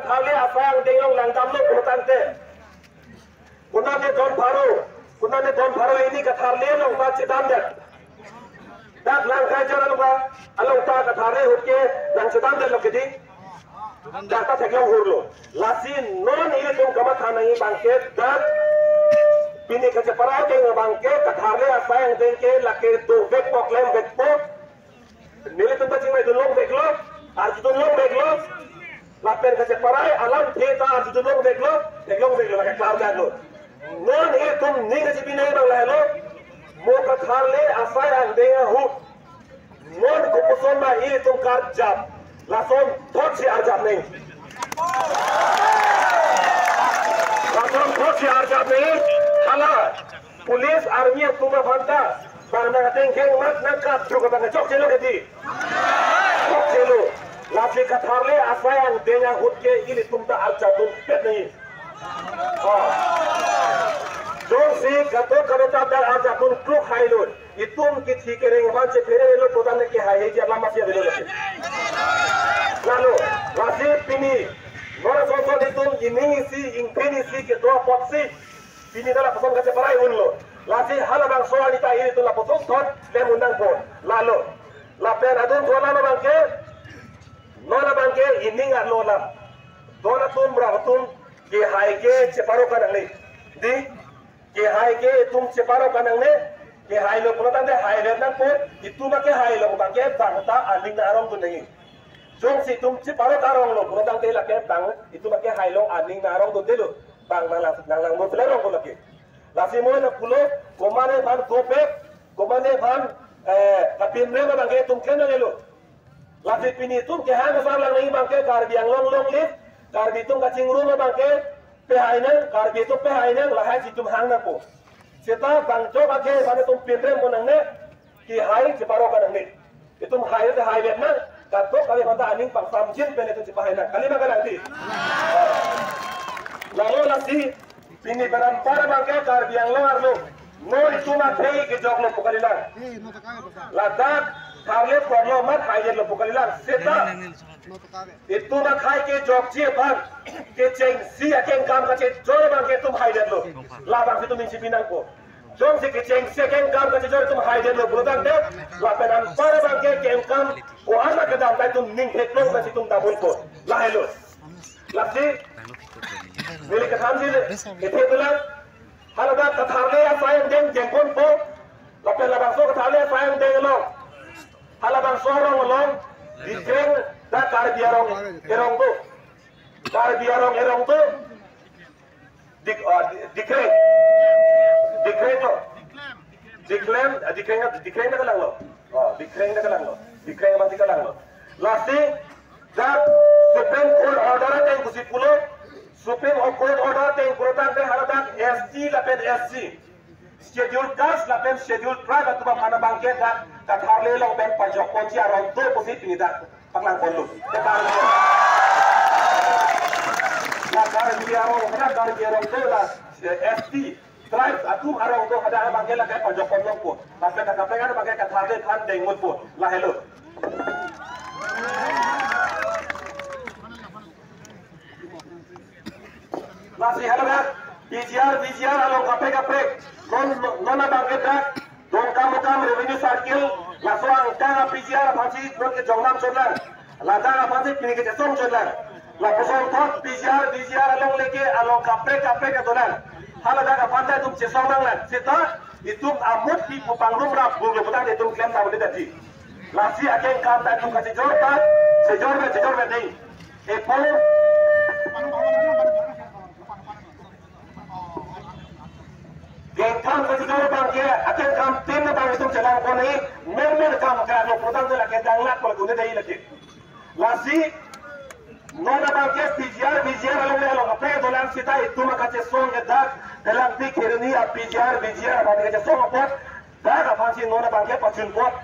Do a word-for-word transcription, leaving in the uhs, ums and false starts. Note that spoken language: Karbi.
Kali asai angdeng along langdamlo pulotangte, konane don pharo, konane don pharo hini Katharle along ta chedamdet. Dak Langkaijan along ta, along ta Katharle ahut ke nangchedamdetlo kedi. Dak ta theklong hurlo. Lasi non ilitum kamatha nangji abangke dak pini kacheparai ateng abangke Katharle asai angdeng ke lake dovekpo, klemvekpo. Nelitum ta chingvaidun longveklo, arjudun longveklo. Lapen kacheparai alamthe ta arjudun longveklo, theklongveklo, lake klardanlo. Non ilitum ning kachepi nangji abang lahelo, mo Katharle asai angdeng ahut non kopuson ma ilitum karjap, lason thotsi arjap nangji. Lason thotsi arjap nangji. Hala police, army atum aphan ta bang nangtengkheng mat nangkap truk abang chokchelo kedi. Chokchelo. Lasi Katharle asai angdeng ahut ke ilitum ta arjapdunpet nangji. Oh. Jongsi kato kato ta arjapdun truk hailo, itum kithi kereng aphan chepherelo pulotangte kehai hei alam masi avelo lasi. Lalo, lasi pini non asonson itum ining isi, ingpin isi kedo apotsi pini ta lapuson kacheparai unlo. Lasi halabangso arni ta ilitum lapuson thot klem un nangpo. Lalo. Lapen adun thot alam abangke, non abangke ining arlo alam. Don atum, rat atum, kehai ke cheparo kanangne. Di, kehai ke itum cheparo kanangne. Kehailo pulotangte haidet nangpo, itum akehailo abangke bang ta aning nang-arongdun nangji. Jongsi itum cheparo karonglo pulotangte lake bang, itum akehailo aning nang-arongdundelo. Bang nang lang, nang langdun pule arongpo lake. Lasi mo lapulo, komatne aphan dovek, komatne aphan, eh, kapinrem abangke itum klem nangnelo. Lasi pini itum kehang asar lang nangji abangke Karbi Anglong long live, Karbi atum kachingrum abangke pehai nang, Karbi atum pehai nang, lahai si itum hang nangpo. Seta bang jok ake aphan itum pinrem pon nangne, kehai cheparo kanangne. Itum hai te haidet nang, katok kali mata aning pangsamjin pen itum chepahai nang. Kali ma kalang di. Lalo lasi, pini pen anpar abangke Karbi Anglong arlo, non itum akhei kejoklo pu kalilang. Ladak Tharle korlo amat haidetlo pu kalilang. Seta itum akhei kejokji aphan kechengsi akengkam kachejor abangke itum haidetlo. Labangsi itum ning chipi nangpo. Jongsi kechengsi akengkam kachejor itum haidetlo pulotangte, lapen anpar abangke kengkam ko-an kedam ta itum ning theklong ta itum dam unpo. Lahelo. Lasi, neli kethanji le, kethe tulang. Haladak Katharle asai angdeng jengkonpo. Lapen labangso Katharle asai angdeng along, halabangso arong along, Dikreng ta Karbi arong erong do. Karbi arong erong do. Dik, ah, di, Dikreng. Dikreng lo. Diklem, ah, Dikreng, Dikreng ta kalanglo. Oh, Dikreng ta kalanglo. Dikreng abang ta kalanglo. Lasi, dak Supreme Court order ateng pusi pulo, Supreme Court order ateng pulotangte haladak S T lapen S C, Schedule Caste lapen Schedule Tribe atum aphan abangke dak Katharle along pen pajokponji arong do pusi pini dak paklang ponlo. Dak Karbi, dak Karbi arong, dak Karbi arong do la, eh, S T, Tribes atum arong do, hadak abangke lake pajokpon longpo. Lapen dak kaprek abangke Katharle aphan dengmunpo. Lahelo. Lasi haladak P G R, V G R along kaprek kaprek. Non, non abangke dak Dongkamukam Revenue Circle, laso angkang a-P G R aphansi non kejongdam chotlang. Ladak aphansi pini kechesong chotlang. Lapuson thot P G R, V G R along leke along kaprek kaprek kedolang. Haladak aphan ta itum chesong nanglang. Seta itum amut pi pu pangrum rap bunglo putang itum klem ta boleh tadi. Lasi akengkam ta itum kachejor ta, chejor ve, chejor ve dei. Epo kengkam kachejor abangke, akengkam tin abang itum chelang koni, mermer kam kalo putang de lake danglak pala kuni dei lake. Lasi, non abangke P G R, V G R along le along kaprek dolang seta itum akachesong ke dak, dalam pikir ini a-P G R, V G R abang kachesong apot, dak aphansi non abangke pachunpot.